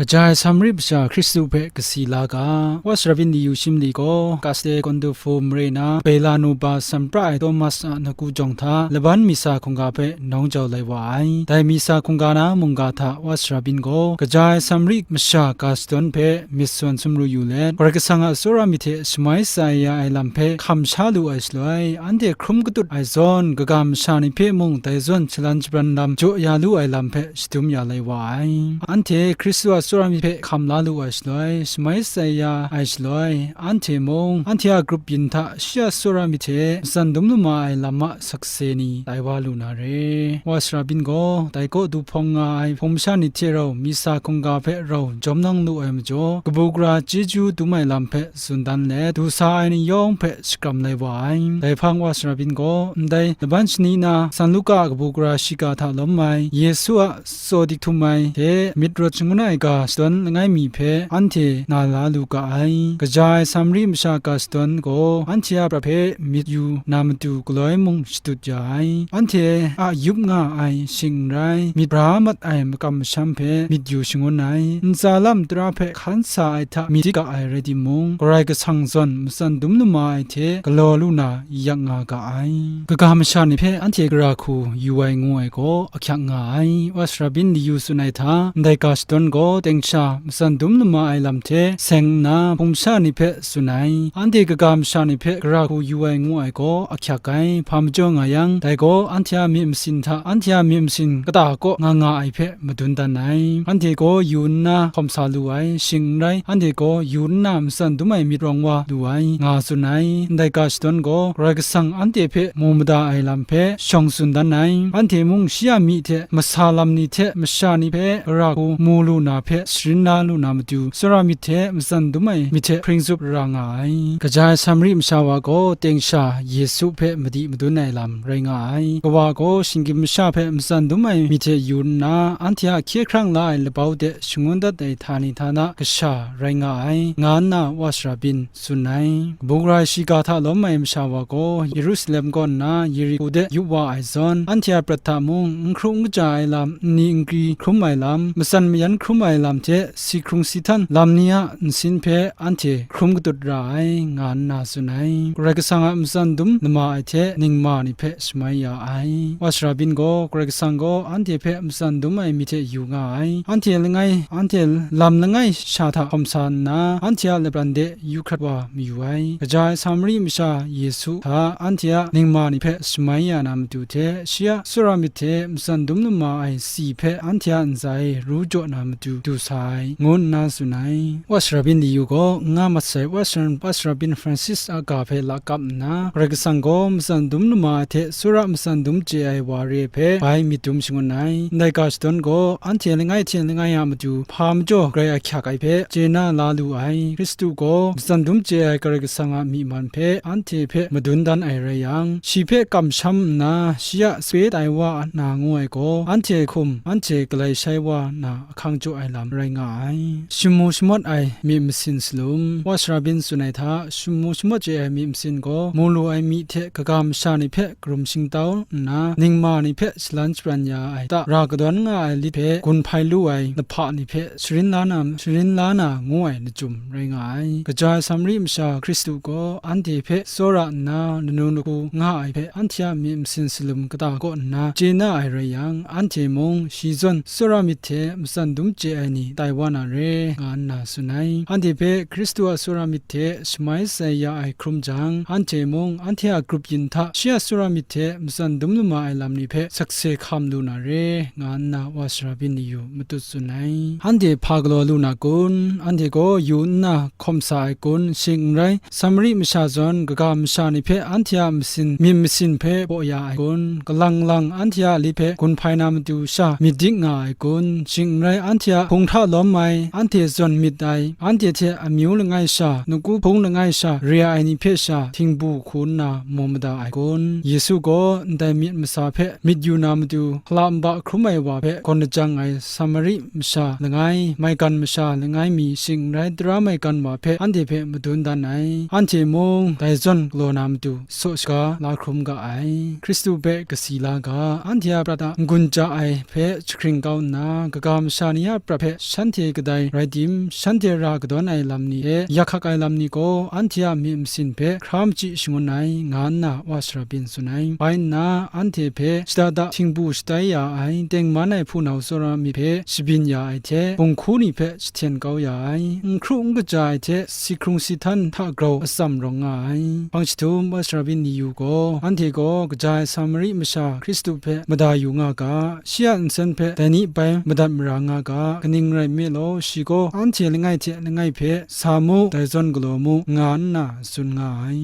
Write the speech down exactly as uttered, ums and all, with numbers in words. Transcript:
Kaja ai Samari masha Hkristu hpe kasi la ga. Wa Sarabin Liyu Shimli gaw Kaste Kondufu mare na Bela Nuba Sampra ai Thomas a naku jawng hta laban misa hkungga hpe nawng jau lai wa ai. Dai misa hkungga na mungga hta Wa Sarabin gaw kaja ai Samari masha ga shadawn hpe myit sawn sumru yu let, Karai Kasang a tsawra myit hte shamai sa ya ai lam hpe hkam sha lu ai shaloi, anhte hkrum katut ai zawn, kaga masha ni hpe mung dai zawn shalan shabran lam jaw ya lu ai lam hpe shadum ya lai wa ai. Anhte Hkristu a tsawra myit hpe hkam la lu ai shaloi, shamai sa ya ai shaloi, anhte mung anhte a grup yin hta shi a tsawra myit hte matsan dum lama ai lam a sakse ni tai wa lu na re. Wa Sarabin gaw dai kaw du hpawng nga ai hpung masha ni hte rau misa hkungga hpe rau jawm nang lu ai majaw, kabu gara chyeju dum ai lam hpe tsun dan let, du sa ai ni yawng hpe shakram lai wa ai. Dai hpang Wa Sarabin gaw ndai laban shani na San Luka a kabu gara shiga hta lawm ai Yesu a tsaw dik htum ai hte myit rawt shangun ai ga shadawn langai mi hpe anhte na la lu ga ai. Kaja ai Samari masha ga shadawn gaw anhte a prat hpe myit yu na matu galoi mung shadut ya ai. Anhte a yup nga ai shing n rai, myit bra mat ai makam masham hpe myit yu shangun ai. Ntsa lam tara hpe hkan sa ai hta myit dik ga ai rai timung, Karai Kasang zawn matsan dum lama ai hte galaw lu na yak nga ga ai. Kaga masha ni hpe anhte gara hku yu ai ngu ai gaw ahkyak nga ai. Wa Sarabin Liyu tsun ai hta, ndai ga shadawn gaw teng sha matsan dum lama ai lam hte seng nna hpung masha ni hpe tsun ai. Anhte kaga masha ni hpe gara hku yu ai ngu ai gaw ahkyak ai. Hpa majaw nga yang, dai gaw anhte a myit masin hta anhte a myit masin kata kaw nga nga ai hpe madun dan ai. Anhte gaw yu nna hkawm sa lu ai, shing n rai, anhte gaw yu nna matsan dum ai myit rawng wa lu ai, nga tsun ai. Ndai ga shadawn gaw Karai Kasang anhte hpe mu mada ai lam hpe shawng tsun dan ai. Anhte mung shi a myi hte masa lam ni hte masha ni hpe gara hku mu lu na hpe sharin la lu na matu, tsawra myit hte matsan dum ai myit hte hpring tsup ra nga ai. Kaja ai Samari masha wa gaw teng sha Yesu hpe madi madun ai lam rai nga ai. Kawa gaw shinggyim masha hpe matsan dum ai myit hte yu nna, anhte a hkye hkrang la ai labau de shangun dat ai htani htana kasha rai nga ai, nga nna Wa Sarabin tsun ai. Kabu gara shiga hta lawm ai masha wa gaw Yerusalem kaw nna Yeriku de yup wa ai zawn, anhte a prat hta mung n hkru n kaja ai lam, nni nkri hkrum ai lam, matsan mayan hkrum ai lam hte si hkrung si htan lam ni a nsin hpe anhte hkrum katut ra ai, nga nna tsun ai. Karai Kasang a matsan dum lama ai hte ningma ni hpe shamai ya ai. Wa Sarabin gaw, Karai Kasang gaw anhte hpe matsan dum ai myit hte yu nga ai. Anhte langai, anhte lam langai sha hta hkawm sa nna, anhte a lapran de yu hkrat wa mayu ai. Kaja ai Samari masha Yesu hta anhte a ningma ni hpe shamai ya na matu hte, shi a tsawra myit hte matsan dum lama ai si hpe anhte a ntsa e ru jaw na matu du sa ai, ngu nna tsun ai. Wa Sarabin Liyu gaw n nga mat sai, Wa Sar-, Wa Sarabin Francis a ga hpe lakap nna, Karai Kasang gaw matsan dum lama ai hte tsawra matsan dum chye ai wa re ai hpe bai myit dum shangun ai. Ndai ga shadawn gaw anhte langai hte langai a matu hpa majaw grai ahkyak ai hpe chye na la lu ai. Hkristu gaw matsan dum chye ai Karai Kasang a myi man hpe anhte hpe madun dan ai rai yang, shi hpe kamsham nna, shi a sape tai wa na ngu ai gaw, anhte hkum, anhte galai shai wa na ahkang jaw ai lam rai nga ai. Shamu shamawt ai myit masin salum. Wa Sarabin tsun ai hta, shamu shamawt chye ai myit masin gaw, mu lu ai myi hte kaga masha ni hpe karum shingtau nna, ningma ni hpe shalan shabran ya ai ta ra kadawn nga ai lit hpe gun hpai lu ai lahpa ni hpe sharin la na, sharin la na ngu ai lachyum rai nga ai. Kaja ai Samari masha Hkristu gaw anhte hpe tsawra nna, lanu lahku nga ai hpe anhte a myit masin salum kata kaw nna chye na ai rai yang, anhte mung shi zawn tsawra myit hte matsan dum chye ai ni tai wa na re, nga nna tsun ai. Anhte hpe Hkristu a tsawra myit hte shamai sai ya ai hkrum jang, anhte mung anhte a grup yin hta shi a tsawra myit hte matsan dum lama ai lam ni hpe sakse hkam lu na re, nga nna Wa Sarabin Liyu matut tsun ai. Anhte hpa galaw lu na kun? Anhte gaw yu nna hkawm sa ai kun? Shing n rai, Samari masha zawn kaga masha ni hpe anhte a masin, myit masin hpe baw ya ai kun? Kalang lang anhte a lit hpe gun hpai na matu sha myit dik nga ai kun? Shing n rai, anhte a hpung hta lawm ai, anhte zawn myit ai, anhte hte amyu langai sha, nawku hpung langai sha re ai ni hpe sha htingbu hku nna mu mada ai kun? Yesu gaw ndai myit masa hpe myit yu na matu, hkala nba hkrum ai wa hpe gawn lajang ai Samari masha langai, maigan masha langai mi, shing n rai, tara maigan wa hpe anhte hpe madun dan ai. Anhte mung dai zawn galaw na matu saw shaga la hkrum ga ai. Hkristu hpe kasi la ga, anhte a prat a n-gun ja ai hpe jahkring kau nna, kaga masha ni a prat hpe shanhte kadai rai tim, shanhte ra kadawn ai lam ni e yak hkak ai lam ni gaw anhte a myit masin hpe hkra machyi shangun ai, nga nna Wa Sara Byin tsun ai. Bai nna anhte hpe shada da htingbu shatai ya ai, tengman ai hpunau tsawra myit hpe shabyin ya ai hte, bunghku ni hpe jahten kau ya ai, n hkru n kaja ai hte si hkrung si htan hta grau atsam rawng nga ai. Hpang jahtum Wa Sara Byin ni yu gaw, anhte gaw kaja ai Samari masha Hkristu hpe mada yu nga ga, shi a nsen hpe dai ni bai madat mara nga ga, kaning rai nme law, shi gaw anhte langai hte langai hpe sa mu, dai zawn galaw mu, nga nna tsun nga ai.